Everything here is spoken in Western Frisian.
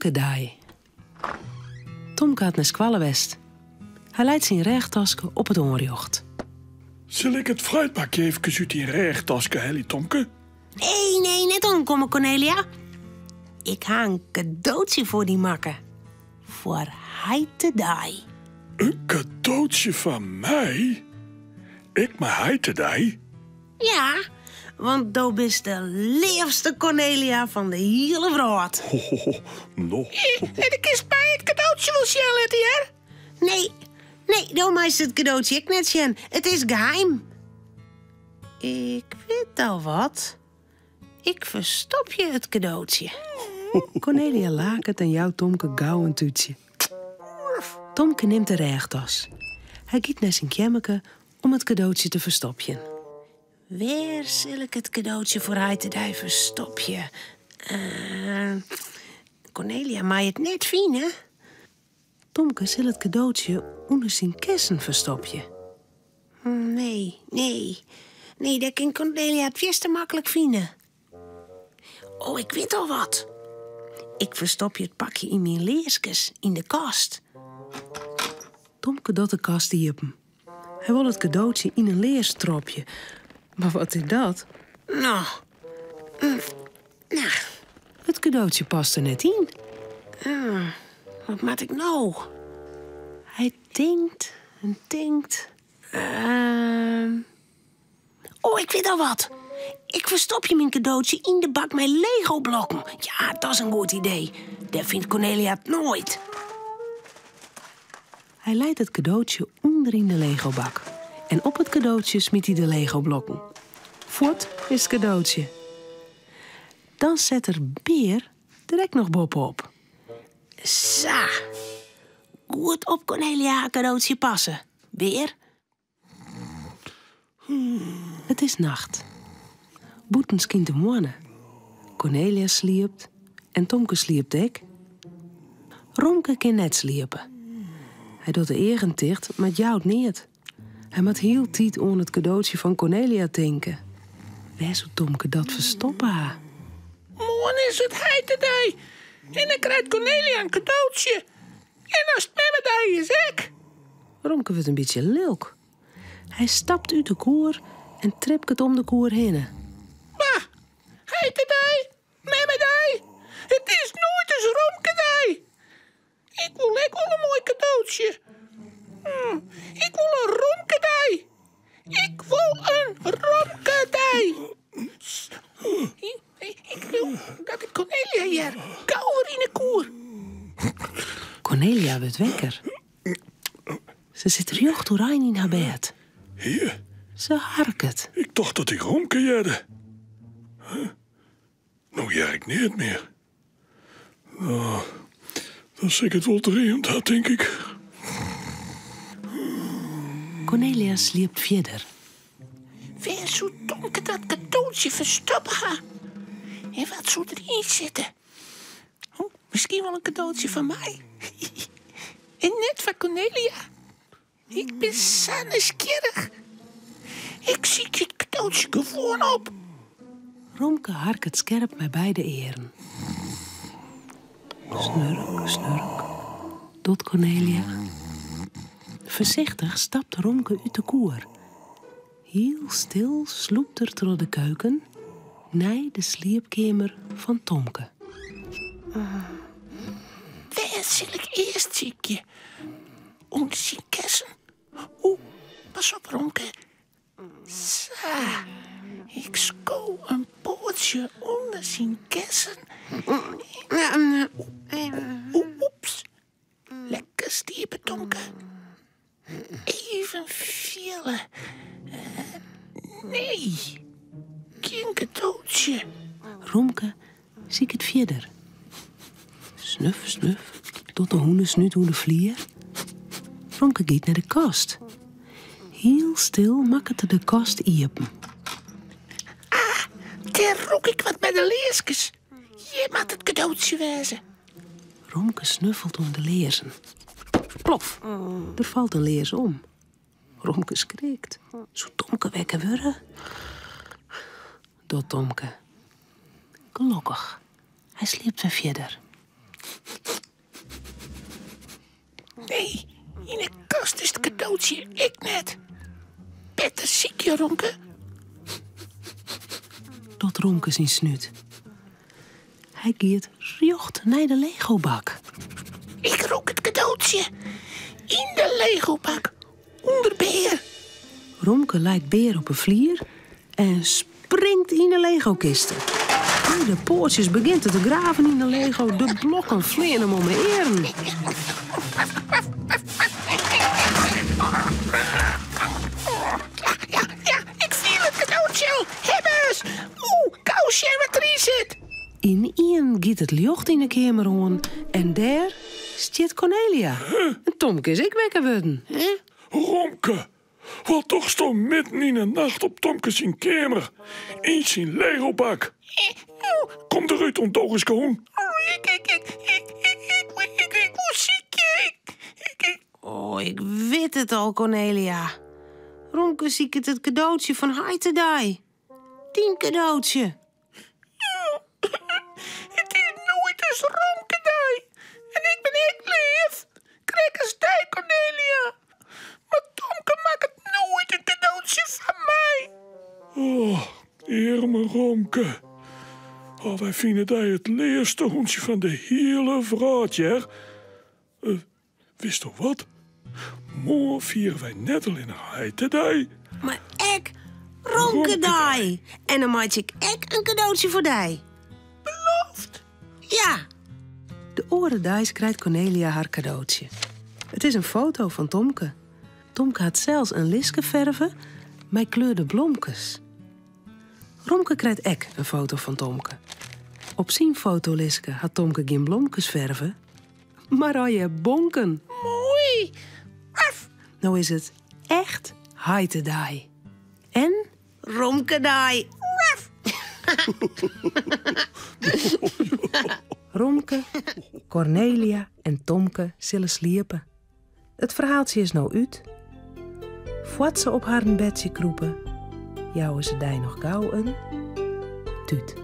Romkedei. Tomke hat nei skoalle west. Hy leit syn rêchtaske op it oanrjocht. Sil ik it fruitbakje eefkes út dyn rêchtaske helje, Tomke? Nee, nee, net oankomme, Cornelia. Ik ha in kadootsje foar dy makke. Foar heitedei. In kadootsje foar my? Ik mei heitedei? Ja, want do bist de leafste Cornelia fan de hiele wrâld. No. En do kinst my it kadootsje wol sjen litte, hear. Nee, nee, do meist it kadootsje ek net sjen. It is geheim. Ik wit al wat. Ik ferstopje it kadootsje. Cornelia laket en jout Tomke gau in tútsje. Tomke nimt de rêchtas. Hy giet nei syn keammerke om it kadootsje te ferstopjen. Wêr sil ik it kadootsje foar heitedei ferstopje? Cornelia mei it net fine. Tomke sil it kadootsje ûnder syn kessen ferstopje. Nee, nee, nee, dêr kin Cornelia it fierste maklik fine. Oh, ik wit al wat. Ik ferstopje it pakje yn myn learskes yn de kast. Tomke docht de kast iepen. Hy wol it kadootsje yn in lears stropje. Mar wat is dat? No, no. It kadootsje past der net yn. Wat moat ik no? Hy tinkt en tinkt. Oh, ik wit al wat. Ik ferstopje myn kadootsje yn de bak mei Lego-blokken. Ja, dat is in goed idee. Dêr fynt Cornelia it noait. Hy leit it kadootsje ûnder yn de Lego-bak. En op it kadootsje smyt hy de Lego-blokken. Fuort is it kadootsje. Dan set er Bear der ek noch boppe-op. Sa. Goed op Cornelia har kadootsje passe, Bear. It is nacht. Bûten skynt de moanne. Cornelia sliept en Tomke sliept ek. Romke kin net sliepe. Hy docht de eagen ticht, mar it jout neat. Hy moat hieltyd oan it kadootsje fan Cornelia tinke. Wêr soe Tomke dat ferstoppe ha? Moarn is it heitedei en dan krijt Cornelia in kadootsje. En as it memmedei is ek. Romke wurdt in bytsje lilk. Hy stapt út de koer en tripket om de koer hinne. Bah, heitedei, memmedei, it is noait ris Romkedei. Ik wol ek wol in moai kadootsje. Hm, ik wol in Romkedei. Ik wol in Romkedei. Ik leau dat ik Cornelia hear. Gau wer yn 'e koer. Cornelia wurdt wekker. Se sit rjocht oerein yn har bêd. Hier. Se harket. Ik tocht dat ik Romke hearde. Huh? No hear ik neat mear. No, dan sil ik it wol dreamd ha, tink ik. Cornelia sliept fierder. Wêr soe Tomke dat kadootsje ferstoppe ha? En wat soe deryn sitte? Oh, miskien wol in kadootsje foar my. En net foar Cornelia. Ik bin sa nijsgjirrich. Ik sykje it kadootsje gewoan op. Romke harket skerp mei beide earen. Snurk, snurk, docht Cornelia. Foarsichtich stapt Romke út de koer. Hiel stil slûpt er troch de keuken nei de sliepkeamer fan Tomke. Wêr sil ik earst sykje? Under syn kessen? Oeh, pas op Romke. Sa, ik sko in poatsje ûnder syn kessen. Oeps, lekker sliepe Tomke. Even fiele. Nee, gjin kadootsje. Romke siket fierder. Snuf, snuf, docht de hûnesnút oer de flier. Romke giet nei de kast. Hiel stil makket er de kast iepen. Ah, dêr rûk ik wat by de learskes. Hjir moat it kadootsje wêze. Romke snuffelt oan de learzen. Plof, der falt in lears om. Romke skrikt. Soe Tomke wekker wurde? Docht Tomke. Gelokkich, hy sliept wer fierder. Nee, yn 'e kast is it kadootsje ek net. Better sykje, Romke. Docht Romke syn snút. Hy giet rjocht nei de legobak. Ik rûk it kadootsje yn de legobak ûnder Bear. Romke leit Bear op 'e flier en springt yn de legokiste. Mei de poatsjes begjint er te graven yn de lego, de blokken fleane him om 'e earen. Ja, ja, ik fiel it kadootsje al. Hebbes! Oeh, gau sjen wat deryn sit. Ynienen giet it ljocht yn 'e keamer oan en dêr stiet Cornelia. En Tomke is ek wekker wurden. Romke, wat dochsto midden yn 'e nacht op Tomke syn keamer, yn syn legobak? Kom derút, ûndogenske hûn. Ik, ik, ik, ik, ik, ik, ik, ik woe sykje. Ik, ik, Oh, ik wit it al, Cornelia. Romke siket it kadootsje fan heitedei. Dyn kadootsje. It is noait ris Romkedei. En ik bin ek leaf. Krekt as dy, Cornelia. Mar Tomke makket noait in kadootsje foar my. Oh, earme Romke. Oh, wy fine dy it leafste hûntsje fan de hiele wrâld, hear. Uh, Witsto wat? Moarn fiere wy net allinnich heitedei. Mar ek Romkedei. En dan meitsje ik ek in kadootsje foar dy. Beloofd? Ja. De oare deis krijt Cornelia har kadootsje. It is in foto fan Tomke. Tomke hat sels in listke ferve mei kleurde blomkes. Romke krijt ek in foto fan Tomke. Op syn fotolistke hat Tomke gjin blomkes ferve, mar allegear bonken. Moai! Af! No is it echt heitedei. En Romkedei. Raf! Romke, Cornelia en Tomke sille sliepe. It ferhaaltsje is no út. Foar't se op harren bedsje krûpe, jouwe se dy noch gau in tút.